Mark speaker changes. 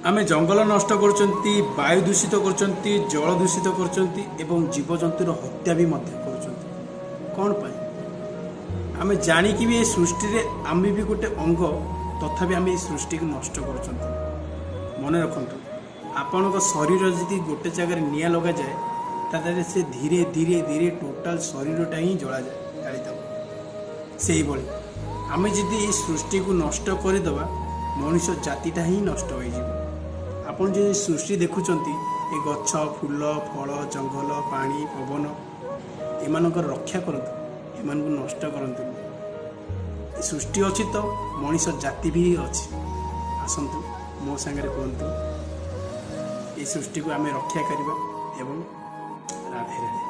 Speaker 1: ଆମେ ଜଙ୍ଗଲ ନଷ୍ଟ କରୁଛନ୍ତି, ବାୟୁ ଦୂଷିତ କରୁଛନ୍ତି, ଜଳ ଦୂଷିତ କରୁଛନ୍ତି ଏବଂ ଜୀବଜନ୍ତୁର ହତ୍ୟା ବି ମଧ୍ୟ କରୁଛନ୍ତି। କ'ଣ ପାଇଁ? ଆମେ ଜାଣିକି ବି ଏ ସୃଷ୍ଟିରେ ଆମେ ବି ଗୋଟେ ଅଙ୍ଗ, ତଥାପି ଆମେ ଏଇ ସୃଷ୍ଟିକୁ ନଷ୍ଟ କରୁଛନ୍ତି। ମନେ ରଖନ୍ତୁ, ଆପଣଙ୍କ ଶରୀର ଯଦି ଗୋଟେ ଜାଗାରେ ନିଆଁ ଲଗାଯାଏ, ତାହେଲେ ସେ ଧୀରେ ଧୀରେ ଧୀରେ ଟୋଟାଲ ଶରୀରଟା ହିଁ ଜଳାଯାଏ, ଜାଳିଦେବ। ସେଇଭଳି ଆମେ ଯଦି ଏଇ ସୃଷ୍ଟିକୁ ନଷ୍ଟ କରିଦେବା, ମଣିଷ ଜାତିଟା ହିଁ ନଷ୍ଟ ହୋଇଯିବ। ଆପଣ ଯଦି ସୃଷ୍ଟି ଦେଖୁଛନ୍ତି, ଏ ଗଛ, ଫୁଲ, ଫଳ, ଜଙ୍ଗଲ, ପାଣି, ପବନ, ଏମାନଙ୍କର ରକ୍ଷା କରନ୍ତୁ, ଏମାନଙ୍କୁ ନଷ୍ଟ କରନ୍ତୁନି। ଏ ସୃଷ୍ଟି ଅଛି ତ ମଣିଷ ଜାତି ବି ଅଛି। ଆସନ୍ତୁ ମୋ ସାଙ୍ଗରେ କୁହନ୍ତୁ, ଏ ସୃଷ୍ଟିକୁ ଆମେ ରକ୍ଷା କରିବା ଏବଂ ରାଧେ ରାଧେ।